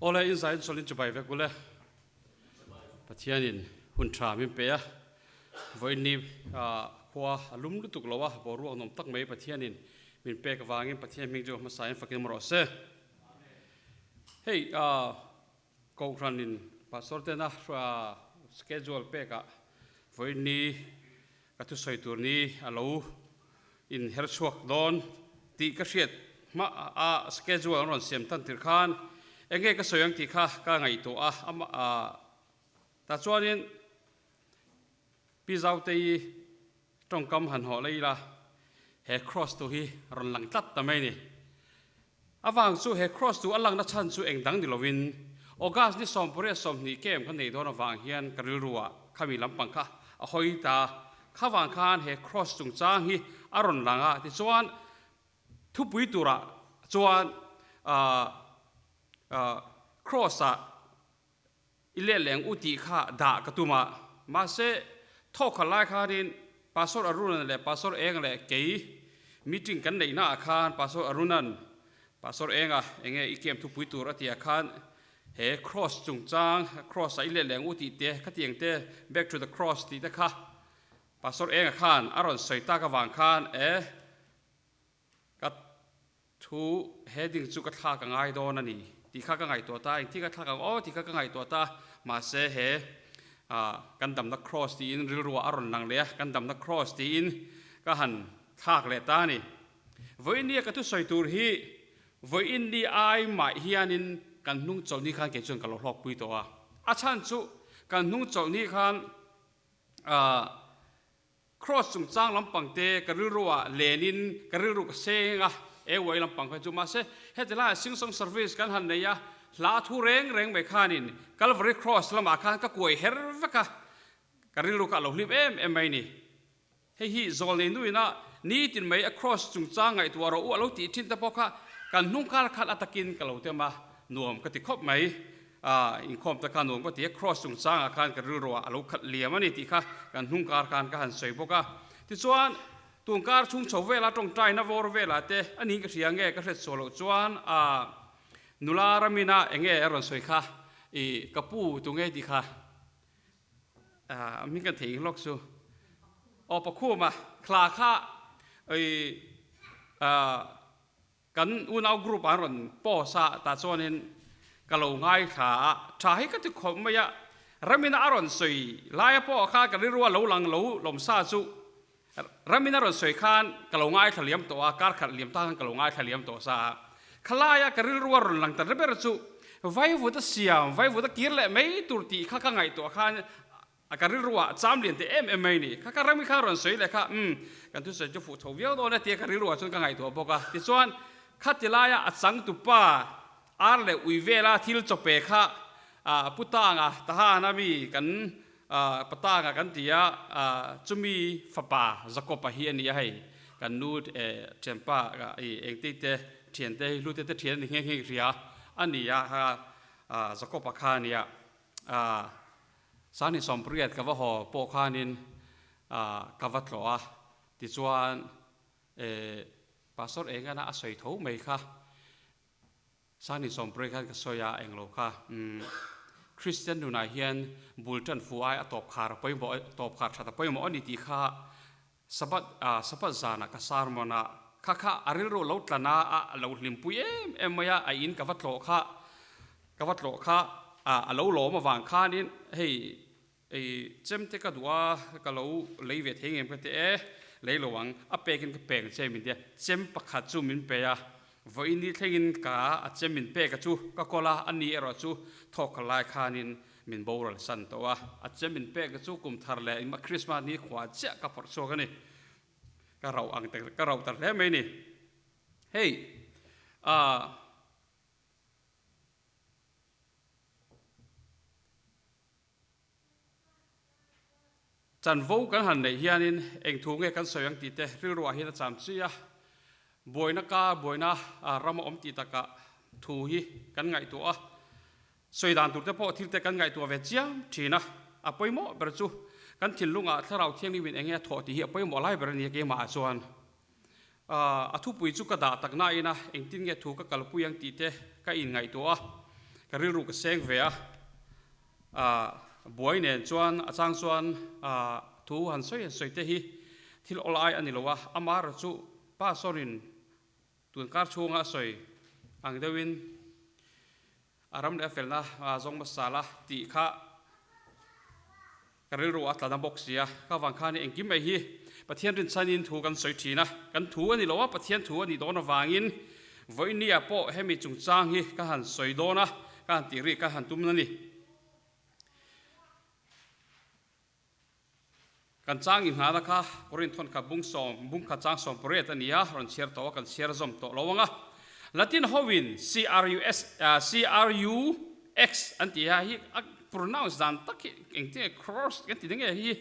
Awle in zai in chawlh in chibai vek ule. Pathianin hun tha min pe a, vawiin khua a lum lutuk lo a, boruak nuam tak mai Pathianin min pek avangin Pathian hming chu hmasa in fakin rawh se. Hei Kohhranin Pastor tena schedule pekah vawiin ni ka thusawi tur ni a lo inher chhuak dawn tih ka hriat hma a schedule an rawn siam tan tir khan eng nge ka sawi ang tih kha ka ngaihtuah a, amah tah chuanin Pi Zautei tawngkam han hawh lei ila he cross tu hi rawn lang tlat ta mai ni. Avang chu he cross tu a langna chhan chu eng dang ni lovin August ni 28 camp ka neih dawn avang hian ka rilru ah khami lampang kha a hawi ta. Kha vang khan he cross chungchang hi a rawn lang a, tichuan thupui turah chuan cross ah I let leng u tih kha dah ka tum a, mahse thawk khat lai khanin Pastor Arunan leh Pastor Eng leh kei meeting kan neihna ah khan Pastor Arunan Pastor Enga enge i camp thupui tur a tih ah khan he cross chungchang cross ah i let leng u tih te khatiang te back to the cross tih te kha Pastor Enga khan a rawn sawi tak avang khan e Ka thu heading chu ka thlak a ngai dawn a ni tih kha ka ngaihtuah ta, engtin ka thlak ang aw tih kha ka ngaihtuah ta, mahse he kan damna cross tiin rilruah a rawn lang leh a, kan damna cross tiin ka han thlak leh ta a ni. Vawiin nia ka thusawi tur hi vawiin ni ai mah hianin kan hnung chawlh ni khan kei chuan ka lo hlawkpui tawh a, a chhan chu kan hnung chawlh ni khan Cross chungchang lampang te ka rilru ah len in ka rilru ka seng a, e uai lampang kha chu mahse heti laiah sing song service kan han nei a, hla thu reng reng mai khanin Calvary Cross lamah khan ka kuai her vek a, ka rilru kha a lo hlim em em mai ni. Hei hi zawlnei nu ina nitin mai a cross chungchang ngaihtuah rawh u a lo tih thin te pawh kha kan hnung kar khat a takin ka lo tem a, nuam ka ti khawp mai. A inkhawm ta kha nuam ka ti a, cross chungchangah khan ka rilruah a lo khat liam a ni tih kha kan hnung kar khan ka han sawi bawk a. Tichuan, tun kar chhung chho vela tawngtaina vawr velah te a niin ka hria nge ka hriat suah loh chuan a nula ramina eng nge a rawn sawi kha i ka pu tu nge tih kha a hming kan thei hlawk chu aw Pakhuma thla kha i a Kan unau group an rawn post a, tah chuanin ka lo ngaithla a, tha hi ka ti khawp mai a, Ramina a rawn sawi laia pawh kha ka rilru a lo lang lo lawmsa chu Ramina rawn sawi khan ka lo ngaithla liam tawh a, kar khat liam ta khan ka lo ngaithla liam tawh sa a, khalaia ka rilru a rawn lang ta ber chu vaivut a siam, vaivut a kir leh mai tur tih kha ka ngaihtuah khan A ka rilru ah cham lian te em em mai ni. Kha ka ram hi kha rawn sawi leh kha, umm, kan thusawi chu fuh chho viau dawn e tia ka rilru ah chuan ka ngaihtuah bawk a. Tichuan, khati laia a changtupa ar leh ui vela thil chawpe kha Pu Tanga Tahana mi kan Patanga kan ti a, chumi fapa Jakob-a hi a ni a hei. Kan nu thianpa engte te thiante hi hlute te thian a ni nghe nghe hria a ni a, kha Jakob-a kha a ni a. Sani 80 ka va haw pawh khanin ka va tlawh a, tichuan Pastor Engana a sawi tho mai kha, Sani 80 khan ka sawi a, englo kha, Kristian nunah hian bul tan fu ai a tawp khar a pawimawh, tawp khar that a pawimawh a ni tih kha Sabbath, Sabbath zanah ka sermon a, kha kha a rilru lo tlan a, a lo hlimpui em em mai a, a in ka va tlawh kha, ka va tlawh kha, a lo lawm avang khanin hei ei chem te ka duh a, ka lo lei ve thei ngem ka ti e, lei lo ang, a pekin ka pek ang che min ti a, chem pakhat chu min pe a, vawiin ni thlengin ka a chem min pek a chu ka kawl a, a ni erawh chu thawk ka lai khanin Min boral san tawh a, a che min pek chu kum thar leh engmah Christmas ni khua chiah ka phawrh chhuak a ni. Ka rauh ang te, ka rauh ta hle mai ni. Hei, ah, chanvo kan han neih hianin eng thu nge kan sawi ang tih te rilruah hian a cham chi a, buaina ka buaina ram a awm tih takah thu hi kan ngaihtuah a, Sawi dan tur te pawh thil te kan ngaihtuah ve chiam thin a, a pawimawh ber chu kan thinlungah Thlarau Thianghlim in enge a thawh tih hi a pawimawh lai ber a ni a keimah ah chuan. A thupui chu ka dah tak nain a engtin nge thu ka kalpui ang tih te ka in ngaihtuah a. Ka rilru ka seng ve a, buai nen chuan a chang chuan thu han sawi han sawi te hi thil awl ai a ni lo a, amaherawhchu chu pastor-in tun kar chhunga a sawi ang deuhin a ram leh a felna zawng hmasa la tih kha Ka rilru a tla na bawk sia, ka vang khan engkim mai hi Pathian rinchhanin thu kan sawi thin a, kan thu a ni lo a, Pathian thu a nih dawn avangin vawinia pawh hemi chungchang hi ka han sawi dawn a, ka han tih rih ka han tum a ni. Kan chang inghahna kha Korinth thawn bung sawm, bung khat chang 18 a ni a, rawn chhiar tawh a, kan chhiar zawm tawh lo ang a. Latin hoin CRUS, CRU, X an ti a, hi a pronounce dan tak hi engtin nge cross kan ti nge hi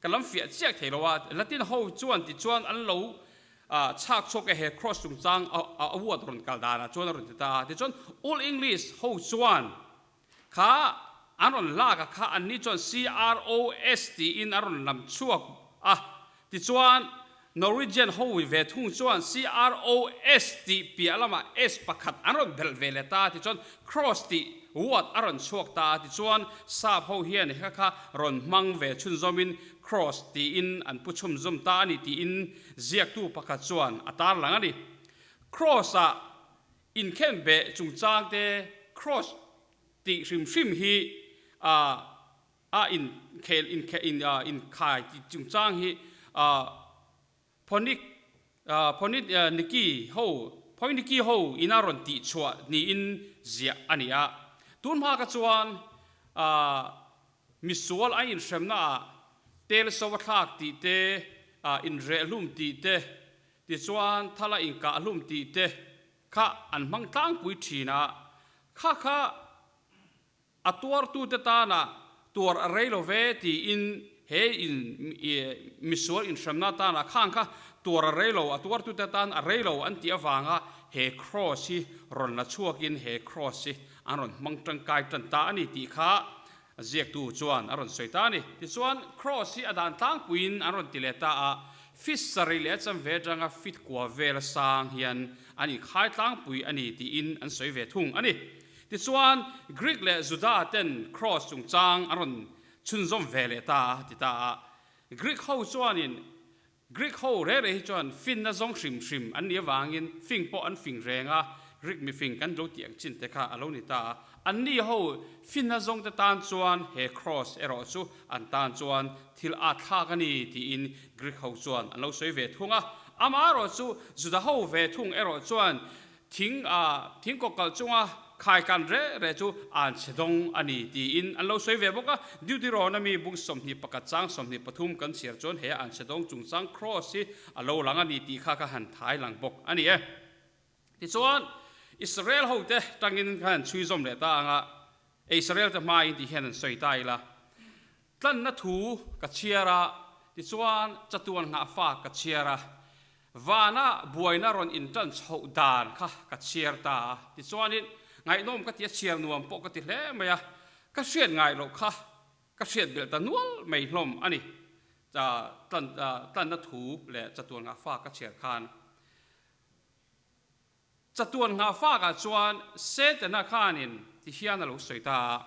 ka lam fiah chiak thei lo a, Latin ho chuan ti chuan an lo chhak chhuak e he cross chungchang a word rawn kal danah chuan a rawn ti ta a, tichuan Old English ho chuan kha an rawn lak a kha anni chuan C-R-O-S tiin a rawn lam chhuak a, Tichuan, Norwegian ho ve thung chuan CROS tih piah lamah S pakhat an rawn belh ve leh ta a, tichuan Cross tih word a rawn chhuak ta a, tichuan Sap ho hian heka kha rawn hmang ve chhunzawmin Cross tiin an pu chhumzawm ta a ni tiin ziaktu pakhat chuan a tarlang a ni. Cross-ah inkhen beh chungchang te Cross tih hrim hrim hi a A inkhel inkhe in inkhai tih chungchang hi Phonic Phonic Niki ho Phoiniki ho ina rawn tih chhuah niin ziah a ni a. Tun hma kha chuan misual a inhremna ah tel so a thlak tih te, inreh hlum tih te, tichuan thala inkah hlum tih te kha an hmang tlangpui thin a. Kha kha A tuartute tana tuar a rei lo ve tiin he in misual inhremna atana khang kha tuar a rei lo, a tuartute tan a rei lo an tih avanga he cross hi rawn la chhuakin he cross hi an rawn hmang tangkai tan ta a ni tih kha ziaktu chuan a rawn sawi ta a ni. Tichuan cross hi a dan tlangpuiin an rawn ti leh ta a, fit sarih leh a chanve atanga fit kua vel a sang hian an inkhai tlangpui a ni tiin an sawi ve thung a ni. Tichuan, Greek leh Juda ten Cross chungchang an rawn chhunzawm ve leh ta a ti ta a. Greek ho chuanin, Greek ho reh reh hi chuan finna zawng hrim hrim an nih avangin fing pawh an fing reng a, Greek mifing kan lo tih ang chin te kha a lo ni ta a. Anni ho finna zawng te tan chuan he Cross erawh chu an tan chuan thil at thlak a ni tiin Greek ho chuan an lo sawi ve thung a. Amaherawh chu Juda ho ve thung erawh chuan Thing a thing kawk kalh chunga khai kan reh reh chu an chhe dawng a ni tiin an lo sawi ve bawk a. Deuteronomy bung 21 chang 23 kan chhiar chuan he an chhe dawng chungchang cross hi a lo lang a ni tih kha ka han thai lang bawk a ni e. Tichuan Israel hote tangin ka han chhui zawm leh ta ang a, Israel te hmain ti hian an sawi ta ila. Tlanna thu ka chhiar a, tichuan chatuan nghahfa ka chhiar a. Vana buaina rawn intan chhoh dan kha ka chhiar ta a, tichuanin ngaihnawm ka ti a, chhiar nuam pawh ka ti hle mai a, ka hriat ngai loh kha ka hriat belh ta nual mai hlawm a ni. Tlanna thu leh chatuan nghahfa ka chhiar khan. Chatuan nghahfakah chuan Setana khanin ti hian a lo sawi ta a.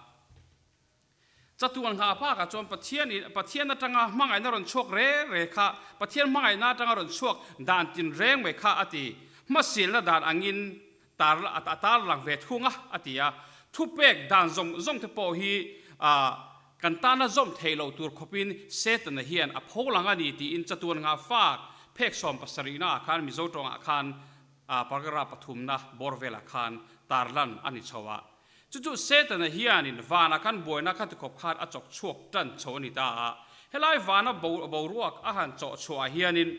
Chatuan nghahfakah chuan Pathianin Pathian atanga hmangaihna rawn chhuak re re kha, Pathian hmangaihna atanga rawn chhuak dan tinreng mai kha a ti. Hmasilna dan angin tar a tar lang ve thung a, a ti a. Thupek dan zawng zawng te pawh hi kan tana zawm theih loh tur khawpin Setana hian a pho lang a ni tiin chatuan nghahfak phek 70 naah khan Mizo tawngah khan a paragraph pathumna bawr velah khan tarlan a ni chho a. Chu chu Setana hianin vanah khan buaina kha tikhawp khan a chawk chhuak tan chho a ni ta a. Helai vana boruak a han chawh chhuah hianin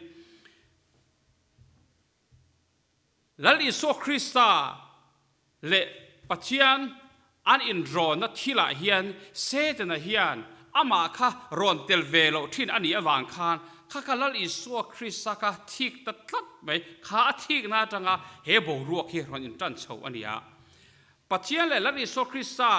Lal Isua Krista leh Pathian an inrawnna thilah hian Setana hian amah kha rawn tel ve loh thin a nih avang khan kha kha Lal Isua Krista kha thik ta tlat mai kha a thikna atanga he boruak hi rawn intan chho a ni a. Pathian leh Lal Isua Krista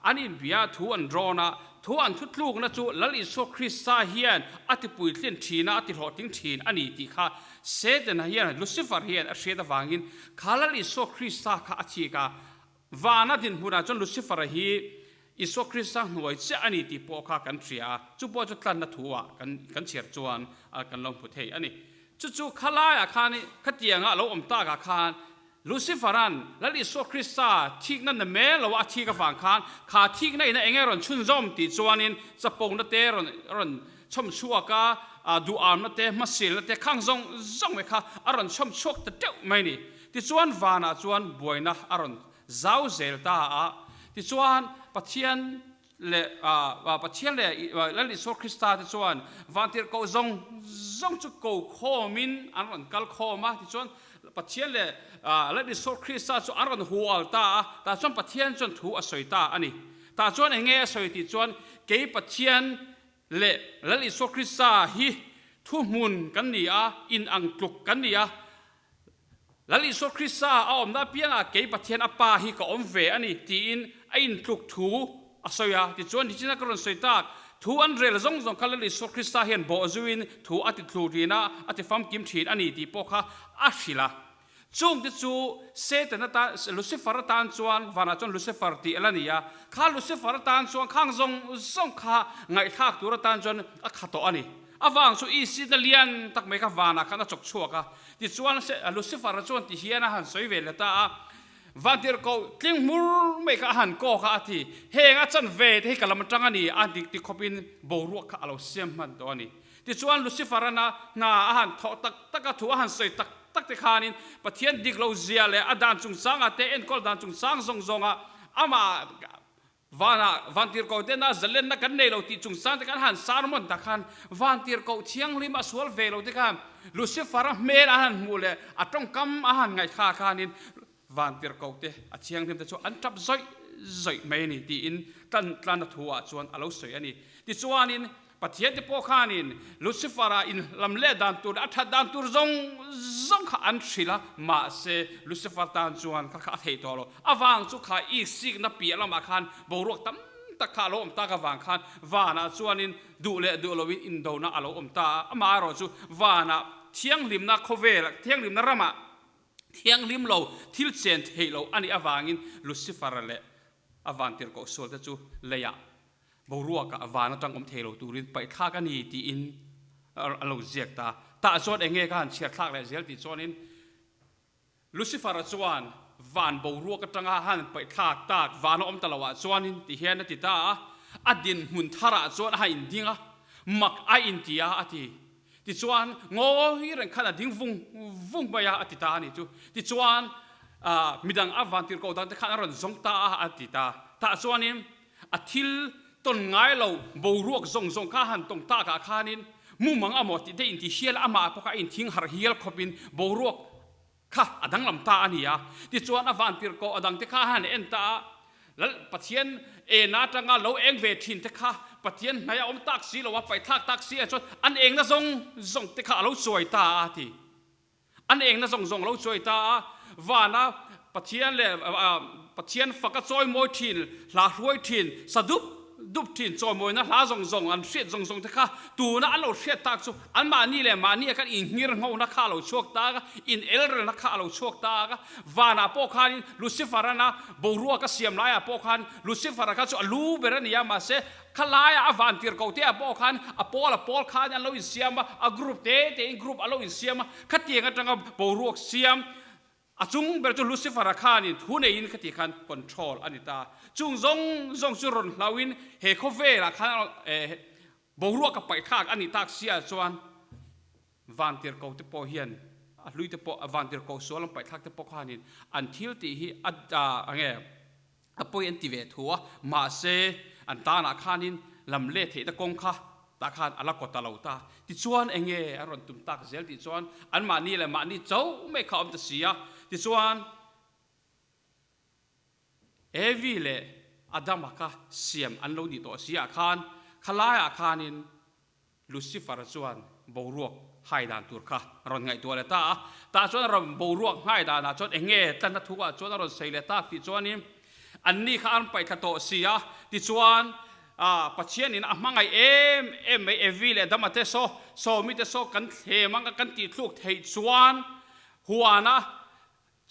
an inbia thu an rawn a, thu an thutlukna chu Lal Isua Krista hian a tipuitlin thin a, a tihlawhtling thin a ni tih kha Setana hian, Lucifer hian a hriat avangin kha Lal Isua Krista kha a thik a. Vana dinhmunah chuan Lucifer-a hi Isua Krista hnuai chiah a ni tih pawh kha kan hria a, chu pawh chu tlanna thu-ah kan kan chhiar chuan kan lo hmu thei a ni. Chu chu khalaiah khan khatianga a lo awm takah khan Lucifer-a'n Lal Isua Krista thikna na mel lo a thik avang khan kha thikna ina enge rawn chhunzawm tih chuanin chapona te rawn rawn chhawm chhuak a, duhamna te, hmasilna te khang zawng zawng mai kha a rawn chhawm chhuak ta teuh mai a ni. Tichuan vanah chuan buaina a rawn zau zel ta a. Tichuan Pathian leh Pathian leh Lal Isua Krista te chuan vantirhkoh zawng zawng chu ko khawmin an rawn kal khawm a. Tichuan Pathian leh Lal Isua Krista chu an rawn hual ta a. Tah chuan Pathian chuan thu a sawi ta a ni. Tah chuan eng nge a sawi tih chuan kei Pathian leh Lal Isua Krista hi thuhmun kan ni a, inang tluk kan ni a. Lal Isua Krista a awmna apiangah kei Pathian a Pa hi ka awm ve a ni tiin a intluk thu a sawi a. Tichuan, nichina ka rawn sawi tak, thu an rel zawng zawng kha Lal Isua Krista hian bawh zuiin thu a ti thlu thin a, a ti famkim thin a ni tih pawh kha a hrilh a. Chungte chu Satan atan, Lucifer atan chuan, vanah chuan Lucifer tih a la ni a, kha Lucifer atan chuan khang zawng zawng kha ngaihthlak tur atan chuan a kha tawh a ni. A vang chu Isina lian tak mai kha vanah khan a chawk chhuak a. Tichuan, Lucifer-a chuan ti hian a han sawi ve leh ta a, Vantirhkoh tling hmur mai kha a han kawk a, a ti. Heng a chan ve te hi ka lam atang a ni a dik ti khawpin boruak kha a lo siam hman tawh a ni. Tichuan, Lucifer-an a hna a han thawh tak tak a, thu a han sawi tak tak te khanin Pathian dik lo zia leh a dan chungchangah te, enkawl dan chungchang zawng zawngah amah Vanah vantirhkoh tena zalenna kan nei lo tih chungchang te khan han sermon tak khan vantirhkoh thianghlim a sual ve lo te khan Lucifer-a hmel a han hmuh leh a tawngkam a han ngaihthla khanin vantirhkoh te a thianghlim te chu an tap zawih zawih mai a ni tiin tlan tlan a thu ah chuan a lo sawi a ni. Tichuanin Pathian te pawh khanin Lucifer-a inhlam leh dan tur leh a that dan tur zawng zawng kha an hrilh a, mahse Lucifer tan chuan kha kha a theih tawh lo. A vang chu kha ik sikna piah lamah khan boruak tam tak kha a lo awm tak avang khan vanah chuanin duh leh duh loin indona a lo awm ta a, amaherawh chu vanah thianghlimna khawvel, thianghlimna ramah thianghlim lo thil chen theih loh a nih avangin Lucifer-a leh a vantirhkoh sualte chu leiah Boruakah van atang awm thei lo turin paihthlak a ni tiin a lo ziak ta. Tah chuan eng nge ka han chhiar thlak leh zel tih chuanin Lucifer-a chuan van boruak atanga han paihthlak tak van a awm ta loah chuanin ti hian a ti ta a, a dinhmun tharah chuan a han inding a, mak a inti a a ti. Tichuan ngawi reng khan a ding vung vung mai a a ti ta a nih chu. Tichuan midang a vantirhkoh dangte khan a rawn zawng ta a a ti ta. Tah chuanin A thil tawn ngai lo boruak zawng zawng kha han tawng takah khanin mumang a maw tih te inti hial a, amah pawh kha a inthing harh hial khawpin boruak kha a danglam ta a ni a. Tichuan a vantirhkoh a dangte kha a han en ta a, Lal Pathian ena atanga lo eng ve thin te kha Pathian hnaih a awm tak si lo a, paihthlak tak si ah chuan an engna zawng zawng te kha a lo chuai ta a ti. An engna zawng zawng lo chuai ta a, vana Pathian leh Pathian faka chawimawi thin, hla hruai thin, sa dup dup thin, chawimawina hla zawng zawng an hriat zawng zawng te kha tuna an lo hriat tak chu anmahni leh mahni a kan inghir nghona kha a lo chhuak ta a, in elrelna kha a lo chhuak ta a, vanah pawh khanin Lucifer-ana boruak a siam laiah pawh khan Lucifer-a kha chu a lu ber a ni a, mahse Kha laiah a van tir ko te ah pawh khan a pawl a pawl khan an lo insiam a, a group te te in group a lo insiam a, khatiang atanga boruak siam a chung ber chu Lucifer-a khanin thu neiin khati khan control a ni ta. Chung zawng zawng chu rawn hlauhin he khawvelah khan boruak a paihthlak a nih tak sia chuan Vantir ko te pawh hian a hlui te pawh vantir ko sual an paihthlak te pawh khanin an thil tih hi a enge A pawi an ti ve thu a, mahse an tanah khanin lam let theihna kawng kha tah khan a la kaw ta lo ta. Tichuan eng nge a rawn tum tak zel tih chuan anmahni leh mahni chauh mai kha a awm ta si a. Tichuan Evi leh Adama kha siam an lo nih tawh si ah khan khalaiah khanin Lucifer chuan boruak hai dan tur kha a rawn ngaihtuah leh ta a, tah chuan a rawn boruak nghai danah chuan eng nge tlanna thu ah chuan a rawn sawi leh tak tih chuanin anni kha an paihthla tawh si a, tichuan Pathianin a hmangaih em em mai Evi leh Adama te saw Sawmi te saw kan thlem anga kan tihthluk theih chuan huana.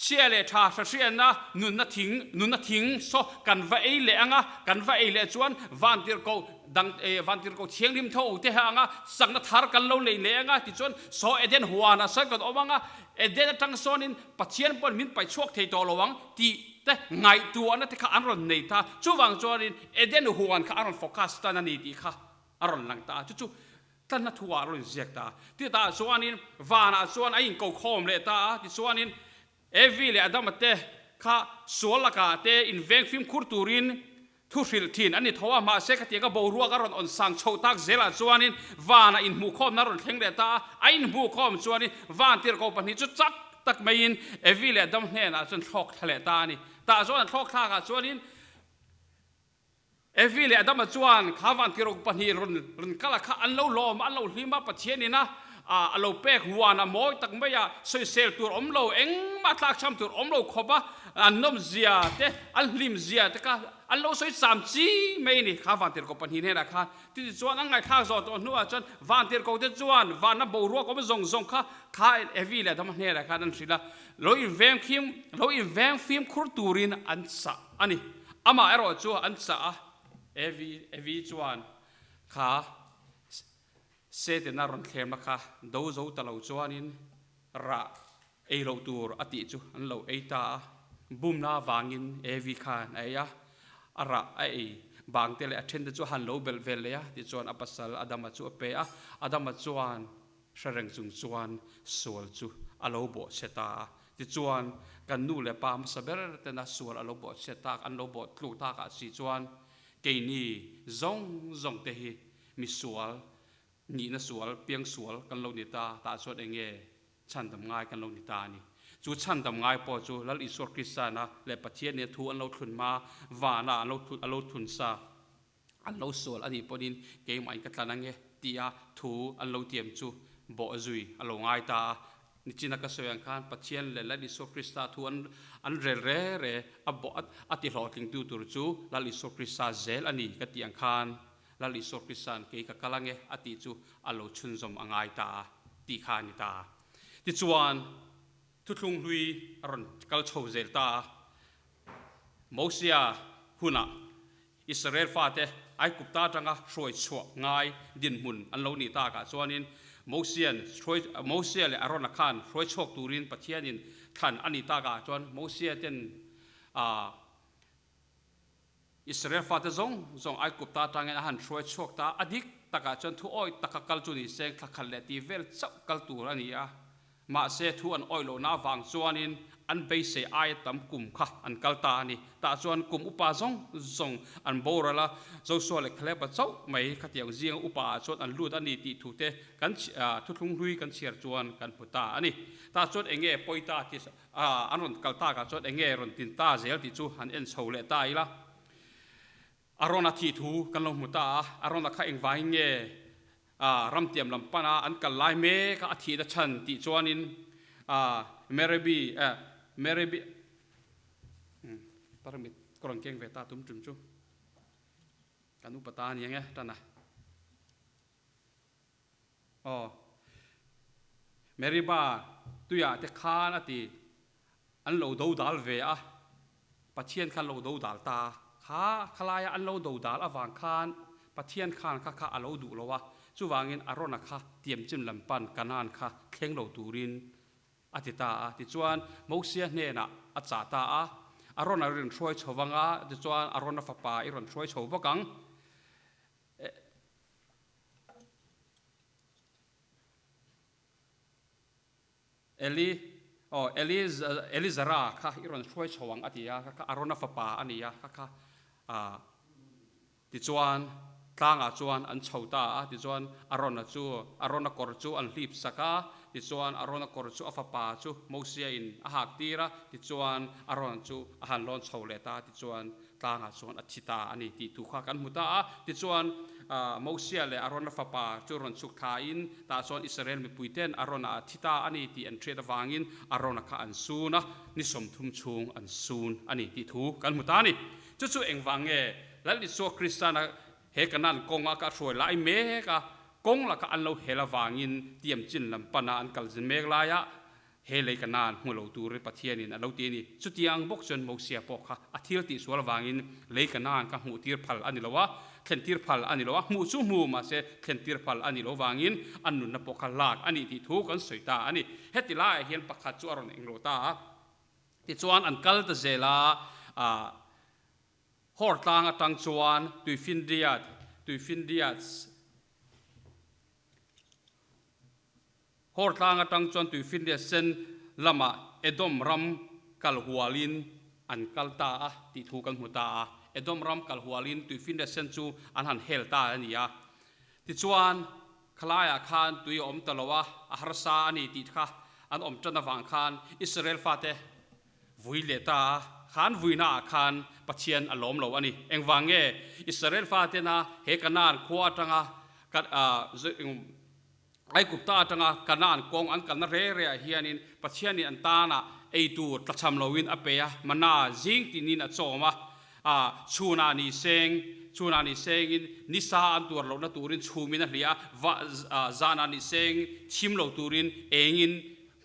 Chhia leh tha hrahriatna nunna thing, nunna thing saw kan va ei leh ang a, kan va ei leh chuan vantirhkoh dang, vantirhkoh thianghlim tho te ha ang a, chakna thar kan lo nei leh ang a, tichuan saw Eden huanah sawn kan awm ang a, Eden atang sawnin Pathian pawhin min paih chhuak thei tawh lo ang tih te ngaihtuahna te kha an rawn nei ta. Chuvang chuanin Eden huan kha a rawn focus tan a ni tih kha a rawn lang ta a, chu chu tlanna thu ah a rawn inziak ta a. Titah chuanin vanah chuan a inkokhawm leh ta a, tichuanin Evi leh Adama te kha sual lakah te inveng fimkhur turin Thu hrilh thin a ni tho a, mahse khatianga boruak a rawn awn sang chhoh tak zelah chuanin vanah inhmuhkhawmna a rawn thleng leh ta a, a inhmuhkhawm chuanin van tirhkoh pahnih chu chak tak maiin Evi leh Adam hnenah chuan thlawk thla leh ta a ni. Tah chuan an thlawk thlakah chuanin Evi leh Adama chuan kha van tirhkoh pahnih rawn rawn kal a kha an lo lawm a, an lo hlim a, Pathianin a a lo pek huan a mawi tak mai a, sawisel tur awm lo, engmah tlakchham tur awm lo khawp a, an nawmzia te, an hlimzia te kha an lo sawi cham chi mai a ni. Kha vantirhkoh pahnih hnenah khan titi chuan an ngaihthlak zawh tawh hnuah chuan vantirhkoh te chuan vanna boruak awm zawng zawng kha kha Evi leh Adama hnenah khan an hrilh a, lo inveng fim lo inveng fimkhur turin an chah a ni. Amah erawh chu an chah a, Evi Evi chuan kha Setena rawn thlemna kha do zo ta lo chuanin rah ei loh tur a tih chu an lo ei ta a, bumna avangin Evi khan a ei a, a rah a ei bang te leh a then te chu a han lo belh vel leh a, tichuan a pasal Adama chu a pe a, Adama chuan hre reng chung chuan sual chu a lo bawhchhe ta a, tichuan kan nu leh pa hmasa ber tena sual a lo bawhchhe tak, an lo bawh tluk takah si chuan keini zawng zawng te hi Mi sual, nihna sual, piang sual kan lo ni ta, tah chuan eng nge chhandam ngai kan lo ni ta a ni. Chu chhandam ngai pawh chu Lal Isua Kristana leh Pathian nen thu an lo thlun hma, vana an lo thlun, a lo thlun sa, an lo sual a nih pawhin keimah in ka tlan ang e tia thu an lo tiam chu bawh zui a lo ngai ta a. Nichina ka sawi ang khan Pathian leh Lal Isua Krista thu an an rel re re a bawh a ti hlawhtlingtu tur chu Lal Isua Krista zel a ni ka tih ang khan Lal Isua Krista'n kei ka kal ange a tih chu a lo chhunzawm a ngai ta a tih kha a ni ta. Tichuan, thuthlung hlui a rawn kal chho zel ta a. Mosia hunah Israel fate Aigupta atanga hruai chhuah ngai dinhmun an lo nih takah chuanin Mosia'n hruai Mosia leh Arona khan hruai chhuak turin Pathianin thlan a nih takah chuan Mosia ten a Israel fate zawng zawng Aigupta atangin a han hruai chhuak ta a, dik takah chuan thu awih taka kal chu ni seng thla khat leh tih vel chauh kal tur a ni a. Mahse, thu an awih lohna avang chuanin an beisei aia tam kum kha an kal ta a ni. Tah chuan kum upa zawng zawng an boral a, Joshua leh Caleb-a chauh mai khatiang zinga upa ah chuan an lut a ni tih thute kan thuthlung hlui kan chhiar chuan kan hmu ta a ni. Tah chuan eng nge pawi ta tih A, an rawn kal takah chuan eng nge rawn tin ta zel tih chu han en chho leh ta ila. Arona thih thu kan lo hmu ta a, Arona kha engvangin nge a ramtiam lam pana an kal lai mek a a thihna chhan tih chuanin a Merebi, eh, Merebi, umm, tarmit ka rawn keng ve ta tum tum chu kan upa ta a ni ang e, tan a. Aw. Meriba tuiah te khan a ti, an lo do dal ve a, Pathian khan lo do dal ta a, kha khalaia an lo do dal avang khan Pathian khan kha kha a lo duh lo a, chuvangin Arona kha tiamchin lam pan Kanaan kha thleng lo turin a ti ta a. Tichuan Mosia hnenah a chah ta a, Arona i rawn hruai chho vang a, tichuan Arona fapa i rawn hruai chho bawk ang. Eli, aw, Eli, Elizara kha i rawn hruai chho ang a ti a, kha kha Arona fapa a ni a, kha kha ah, tichuan tlangah chuan an chho ta a, tichuan Arona chu, Arona kawr chu an hlip sak a, tichuan Arona kawr chu a fapa chu Mosia in a hak tir a, tichuan Arona chu a han lawn chho leh ta a, tichuan Tlangah chuan a thi ta a ni tih thu kha kan hmu ta a. Tichuan, Mosia leh Arona fapa chu rawn chhuk thlain, tah chuan Israel mipuite'n Arona a thi ta a ni tih an hriat avangin Arona kha an sun a, ni 30 chhung an sun a ni tih thu kan hmu ta a ni. Chu chu engvang nge Lal Isua Kristana he Kanaan kawnga ka hruai lai mek a, kawng laka an lo hel avangin tiamchin lam pana an kal zin mek laia? He lei Kanaan hmu lo turin Pathianin a lo ti a ni. Chutiang bawk chuan Mosia pawh kha a thil tihsual avangin lei Kanaan kha hmuhtir phal a ni lo a, thlentir phal a ni lo a, hmuh chu hmu mahse thlentir phal a ni lo vangin a nunna pawh kha lak a nih tih thu kan sawi ta a ni. Heti laiah hian pakhat chu a rawn englo ta a, tichuan an kal ta zel a, Hor tlang atang chuan Tuifinriat, Tuifinriat, Hor tlang atang chuan Tuifinriat sen lamah Edom ram kal hualin an kal ta a tih thu kan hmu ta a. Edom ram kal hualin Tuifinriat sen chu an han hel ta a ni a. Tichuan, khalaiah khan tui a awm ta lo a, a harsa a ni tih kha an awm tan avang khan Israel fate Vui leh ta a, khan vuinaah khan Pathian a lawm lo a ni. Engvang nge Israel fatena he Kanaan khua atanga Aigupta atanga Kanaan kawng an kalna re reah hianin Pathianin an tanah ei tur tlachham loin a pe a, mana zing tinin a chawm a, chhunah ni seng, chhunah ni sengin nisa an tuar lohna turin chhumin a hliah a, zanah ni seng thim lo turin engin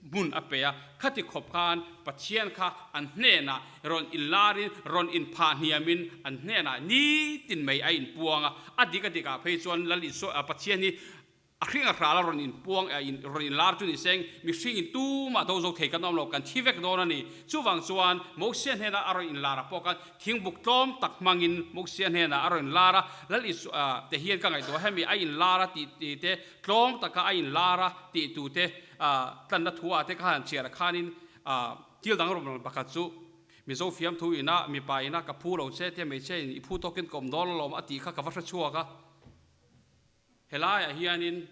hmun a pe a, khati khawp khan Pathian kha an hnenah rawn inlarin, rawn inphah hniamin an hnenah nitin mai a inpuang a, a dik a dikah phei chuan Lal Isua, Pathian hi a hring a hral a rawn inpuang, rawn inlar chu ni seng, mihringin tumah do zo thei kan awm lo, kan thi vek dawn a ni. Chuvang chuan Mosia hnenah a rawn inlar a pawh khan thingbuk tlawm tak hmangin Mosia hnenah a rawn inlar a, Lal Isua te hian ka ngaihtuah hemi a inlar a tih te, tlawm taka a inlar a tih tute, Tlanna thu ah te kha han chhiar a khanin thil dang rawm rawn pakhat chu Mizo fiamthu ina mipa ina ka phu lo che tia hmeichhia in i phu tawkin ka awm dawn alawm a tih kha ka va hre chhuak a. Helaiah hianin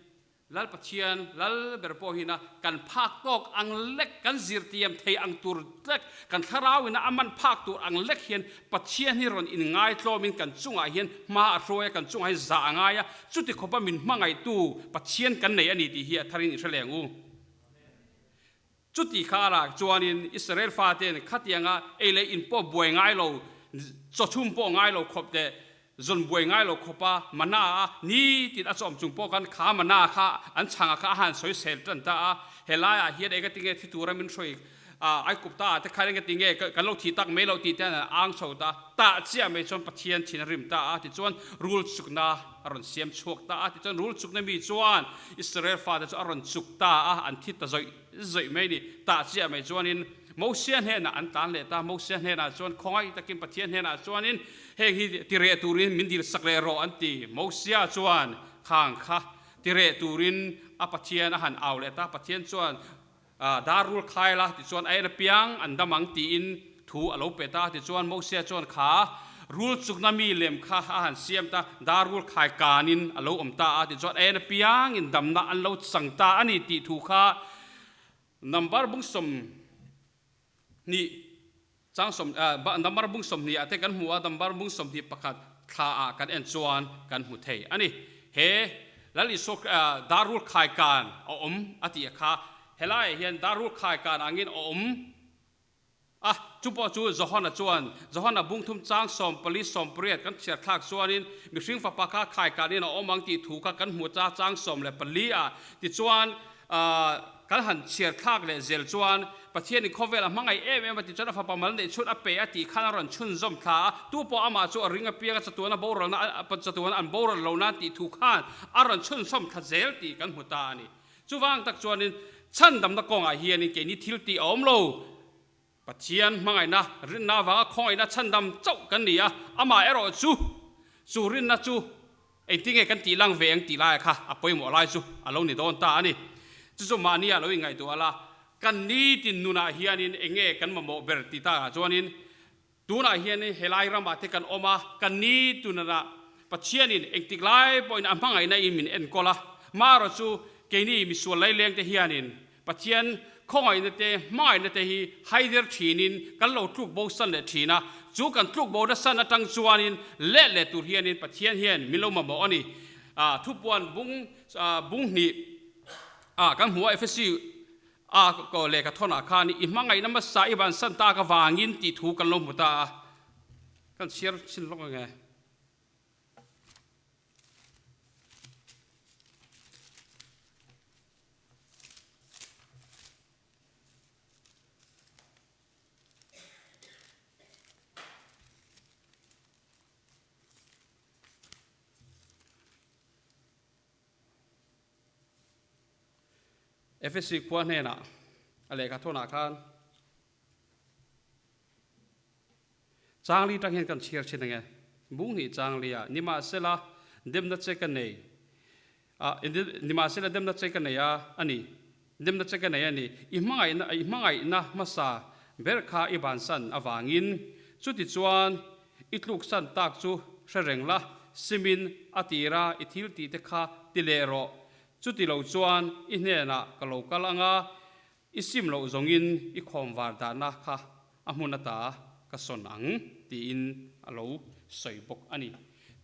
Lal Pathian Lal ber pawh hina kan phak tawk ang lek kan zirtiam thei ang tur lek kan thlarau ina a man phak tur ang lek hian Pathian hi rawn inngaitlawmin kan chungah hian hma a hruai a, kan chungah hian zah a ngai a, chuti khawpa min hmangaihtu Pathian kan nei a ni tih hi a tharin i hre leng u. Chuti kha a lak chuanin Israel fate'n khatianga ei leh in pawh buai ngai lo, chawchhum pawh ngai lo khawp leh zawn buai ngai lo khawpa mana a nitin a chawm chung pawh khan kha mana kha an chhanga kha a han sawisel tan ta a, helaiah hian engatinge thi tura min hruai Aikupta ah te khan engati nge kan lo thih tak mai lo tih te an ang chho ta, tah chiah mai chuan Pathian thin a rim ta a, tichuan rul chukna a rawn siam chhuak ta a, tichuan rul chukna mi chuan Israel fate chu a rawn chuk ta a, an thi ta zawih zawih mai a ni. Tah chiah mai chuanin Mosia hnenah an tlan leh ta, Mosia hnenah chuan khawngaih takin Pathian hnenah chuanin heng hi ti reh turin min dil sak leh rawh an ti. Mosia chuan khang kha ti reh turin a Pathian a han au leh ta, Pathian chuan Dar rul khai la, tichuan a en apiang an dam ang tiin thu a lo pe ta. Tichuan Mosia chuan kha rul chukna mi lem kha a han siam ta, dar rul khai kanin a lo awm ta a, tichuan a en apiangin damna an lo chang ta a ni tih thu kha number bung 20 chang sawm number bung 20 ah te kan hmu a, number bung 21 thla ah kan en chuan kan hmu thei a ni. He Lal Isua dar rul khai kan a awm a tih kha helaiah hian dar rul khai kan angin a awm a, chu pawh chu Johana chuan Johana bung thum chang 14 18 kan chhiar thlak chuanin mihring fapa kha khai kanin a awm ang tih thu kha kan hmu ta chang 14 ah tichuan Kan han chhiar thlak leh zel chuan Pathianin khawvel a hmangaih em em a tih chuan a fapa mal neih chhun a pe a tih khan a rawn chhunzawm thla a, tu pawh amah chu a ring apiang a chatuan a boralna a chatuan an boral lo nan tih thu khan a rawn chhunzawm thla zel tih kan hmu ta a ni. Chuvang tak chuanin chhandamna kawngah hianin keini thil tih a awm lo. Pathian hmangaihna, rinna avanga khawngaihna chhandam chauh kan ni a, amah erawh chu, chu rinna chu engtinge kan tih lang ve ang tih laia kha a pawimawh lai chu a lo ni dawn ta a ni. Chu chu mahnia lo inngaihtuah la, kan nitin nunah hianin enge kan mamawh ber tih takah chuanin Tunah hian helai ramah te kan awm a, kan ni tunah Pathianin engtik lai pawhin a hmangaihna in min enkawl a, marawh chu keini misual laileng te hianin Pathian khawngaihna te hmangaihna te hi haider thinin kan lo tluk bo san leh thin a, chu kan tluk bo na san atang chuanin let leh tur hianin Pathian hian min lo mamawh a ni. Thupuan bung bung hnih ah kan hmu a, Efesi A ko lehkha thawnah khan i hmangaihna hmasa i vansan tak avangin tih thu kan lo hmu ta a, kan chhiar chhin lawk ang e. Efesi khua hnenah a lehkha thawnah khan Changli tang hian kan chhiar thin ange. Bung hnih changli ah nimahsela demna che ka nei a, nimahsela demna che ka nei a a ni, demna che ka nei a ni, i hmangaihna i hmangaihna hmasa ber kha i bansan avangin chuti chuan i tluksan tak chu hre reng la, simin a tira i thil tih te kha ti leh rawh, chuti lo chuan i hnenah ka lo kal anga I sim loh zawngin i khawmvar dahna kha a hmun ata ka sawn ang tiin a lo sawi bawk a ni.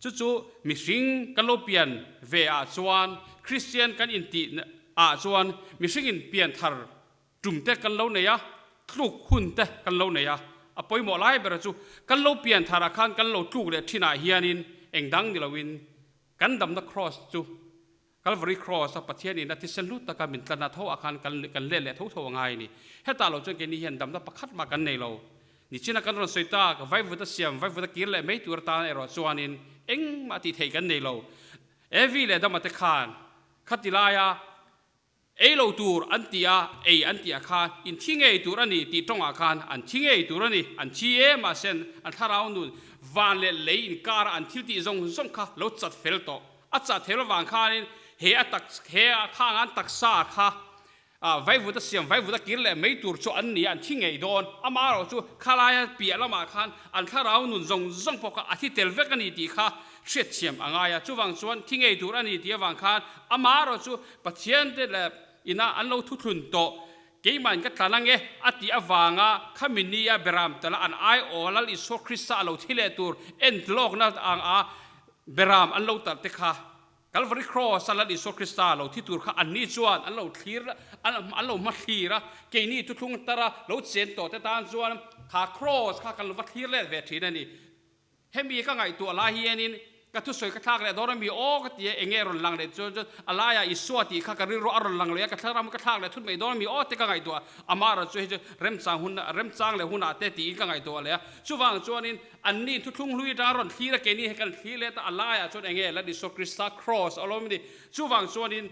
Chu chu mihring kan lo pian ve ah chuan Kristian kan intih ah chuan mihringin pian thar tum te kan lo nei a, tluk hun te kan lo nei a. A pawimawh lai ber chu kan lo pian thar ah khan kan lo tluk leh thin ah hianin engdang ni loin kan damna Kraws chu Calvary Cross a Pathian in a thisen hlu taka min tlanna tho ah khan kan kan let leh tho tho a ngai a ni. Hetah lo chuan keini hian damna pakhat mah kan nei lo. Nichina kan rawn sawi tak, vaivut a siam, vaivut a kir leh mai tur atan erawh chuanin engmah tih theih kan nei lo. Evi leh Adama te khan khati laia Ei lo tur an ti a, ei an tih ah khan in thi ngei tur a ni tih tawngah khan an thi ngei tur a ni, an thi e mahse an thlarau nun van leh lei inkara an thil tih zawng zawng kha lo chat fel tawh. A chat fel avang khanin he a tak he a khang an taksa kha vaivut a siam vaivut a kir leh mai tur chu an ni a, an thi ngei dawn. Amaherawh chu khalaia piah lamah khan an thlarau nun zawng zawng pawh kha a thi tel vek a ni tih kha hriatthiam a ngai a. Chuvang chuan thi ngei tur a ni tih avang khan amaherawh chu Pathian te leh ina an lo thuthlun tawh, Keimah in ka tlan ange, a tih avanga khami nia Beram tala an aiaw Lal Isua Krista a lo thi leh tur en tlawkna ang a Beram an lo tarh te kha Calvary Cross a Lal Isua Krista a lo thi tur kha anni chuan an lo thlir an lo hma thlir a, keini thuthlung tara lo chen tawh te tan chuan kha Cross kha kan lo va thlir let ve thin a ni. Hemi ka ngaihtuah lai hianin ka thusawi ka thlak leh dawn a mi aw ka ti a, enge rawn lang leh chuan chuan a laiah Isua tih kha ka rilru a rawn lang leh a, ka thlarau ka thlak leh thut mai dawn a mi aw te ka ngaihtuah amah erawh chu hei chu remchang hun remchang leh hunah te tiin ka ngaihtuah leh a. Chuvang chuanin anni thuthlung hlui atanga rawn thlir a keini hi kan thlir let a, a laiah chuan enge Lal Isua Krista Kraws a lo awm a ni. Chuvang chuanin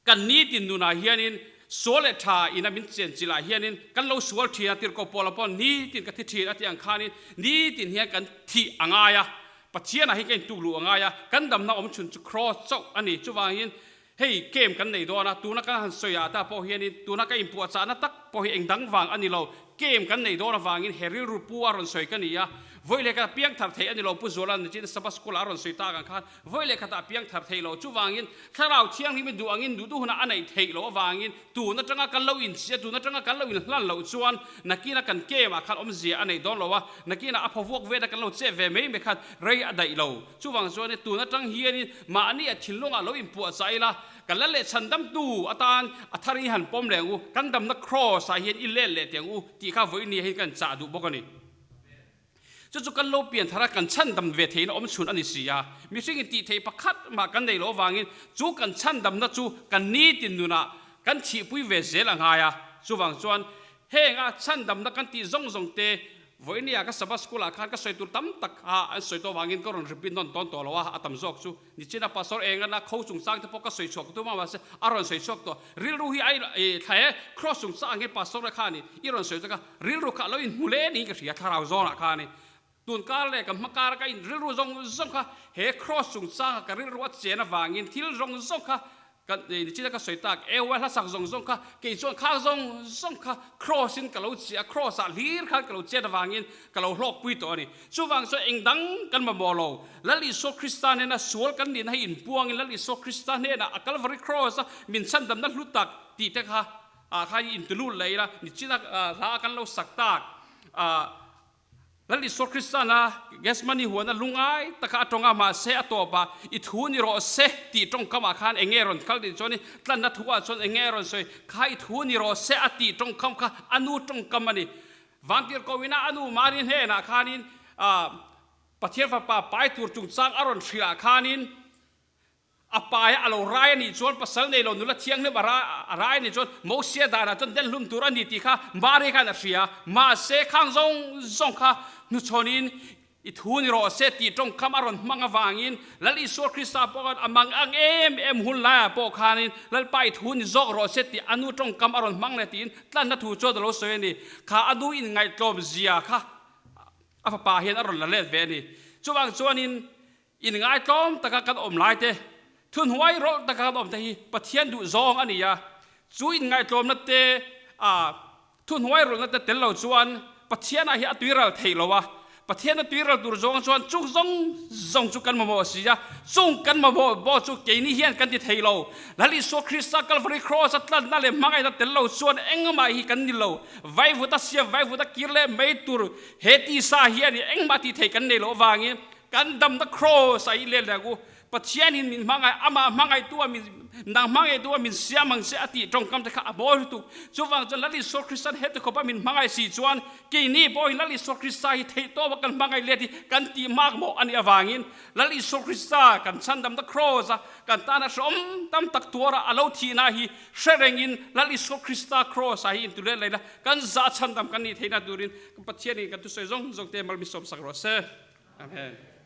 Kan nitin nunah hianin sual leh tha ina min chen chilh ah hianin kan lo sual thin a, tirhkoh pawlah pawh nitin ka thi thin a tih ang khanin nitin hian kan thih a ngai a, Pathianah hi ka intuk luh a ngai a, kan damna awm chhun chu Kraws chauh a ni. Chuvangin hei game kan nei dawn a, tuna kan han sawi ah ta pawh hianin tuna ka inpuahchahna tak pawh hi engdang vang a ni lo, game kan nei dawn avangin he rilru pu a rawn sawi ka ni a, vawi leh khat a piang thar theih a ni lo, Pu Zuala nichin Sabbath School ah a rawn sawi tak ang khan Vawi leh khatah piang thar theih loh chuvangin Thlarau Thianghlim i duh angin duh duh hunah a neih theih loh avangin tun atanga kan lo inchhia, tun atanga kan lo inhlan loh chuan nakinah kan kemah khan awmzia a neih dawn lo a, nakinah a phawvuak vela kan lo chet ve mai mai khan rei a daih lo. Chuvang chuan tun atang hianin mahni a thinlungah lo inpuahchah ila, kan la leh chhandamtu atan a thar hi han pawm leh ang u, kan damna Kraws-ah hian i let leh teh ang u tih kha vawiin hian kan chah duh bawk a ni. Chu chu kan lo pian thar a, kan chhandam ve theihin a awm chhun a ni si a. Mihringin tih theih pakhat mah kan neih loh avangin chu kan chhandamna chu kan nitin nunah kan thihpui ve zel a ngai a. Chuvang chuan heng a chhandamna kan tih zawng zawng te vawinia ka Sabbath School ah khan ka sawi tur tam tak a an sawi tawh avangin ka rawn repeat nawn tawn tawh lo a, a tam zawk chu Nichina Pastor Engana kho chungchang te pawh ka sawi chhuak ka tum a mahse a rawn sawi chhuak tawh. Rilru hi a i thla e, Cross chungchang ang hian Pastor a kha a ni i rawn sawi chhuak a, rilru kha a lo inhmu hle niin ka hria thlarau zawnah khan i tun kar leh ka hma kar a ka in rilru zawng zawng kha he Cross chungchanga ka rilru a chen avangin thil zawng zawng kha Ka nichina ka sawi tak, Ewa hlasak zawng zawng kha kei chuan khang zawng zawng kha Kraws in ka lo chiah a, Kraws ah hlir khan ka lo chet avangin ka lo hlawkpui tawh a ni. Chuvang chuan eng dang kan mamawh lo, Lal Isua Krista hnena sual kan nihna hi inpuangin Lal Isua Krista hnenah a Kalvari Kraws a min chhandamna hlu tak tih te kha ah khan i intulut leh ila, nichina hla kan lo sak tak ah Lal Isua Kristana Gethsemane huana lungai taka a tawng a, mahse a tawp a, I thu ni rawh se tih tawngkamah khan eng nge rawn kal tih chuan i tlanna thuah chuan eng nge rawn sawi kha i thu ni rawh se a tih tawngkam kha a nu tawngkam a ni. Vantirhkohina a nu Mari hnenah khanin Pathian fapa pai tur chungchang a rawn hrilh ah khanin, A pai a lo rai a nih chuan pasal nei lo nula thianghlim a rai a nih chuan Mosia danah chuan den hlum tur a ni tih kha Mari khan a hria. Mahse khang zawng zawng kha hnuchhawnin. I thu ni rawh se tih tawngkam a rawn hmang avangin Lal Isua Krista pawh khan a mang ang em em hun laiah pawh khanin Lalpa i thu ni zawk rawh se tih a nu tawngkam a rawn hmang leh tiin tlanna thu chuan a lo sawi a ni. Kha a nu inngaihtlawm zia kha a fapa hian a rawn la let ve a ni. Chuvang chuanin inngaihtlawm taka kan awm lai te, thuhnuai rawlh taka kan awm te hi Pathian duh zawng a ni a. Chu inngaihtlawmna te a Thuhnuai rulna te tel lo chuan Pathianah hi a tuiral theih lo a, Pathian a tuiral tur zawng chuan chung zawng zawng chu kan mamawh si a, chung kan mamawh pawh chu keini hian kan ti thei lo. Lal Isua Krista Kalvari Kraws a tlanna leh hmangaihna tel lo chuan engmah hi kan ni lo. Vaivuta siam, vaivuta kir leh mai tur he tisa hian engmah tih theih kan nei loh avangin kan damna Kraws ah i let leh ang u. Pathianin min hmangaih, amah hmangaihtu a min, nang hmangaihtu a min siam ang che a tih tawngkam te kha a mawi lutuk. Chuvang chuan Lal Isua Krista'n heti khawpa min hmangaih si chuan keini pawhin Lal Isua Krista hi theihtawpa kan hmangaih let hi kan tih mak mawh a nih avangin Lal Isua Krista kan chhandamna Kraws a kan tana hrehawm tam tak tuara a lo thihna hi hre rengin Lal Isua Krista Kraws ah hi intulet leh ila kan zah chhandam kan nih theihna turin Pathianin kan thusawi zawng zawng te mal min sawmsak rawh se. Amen.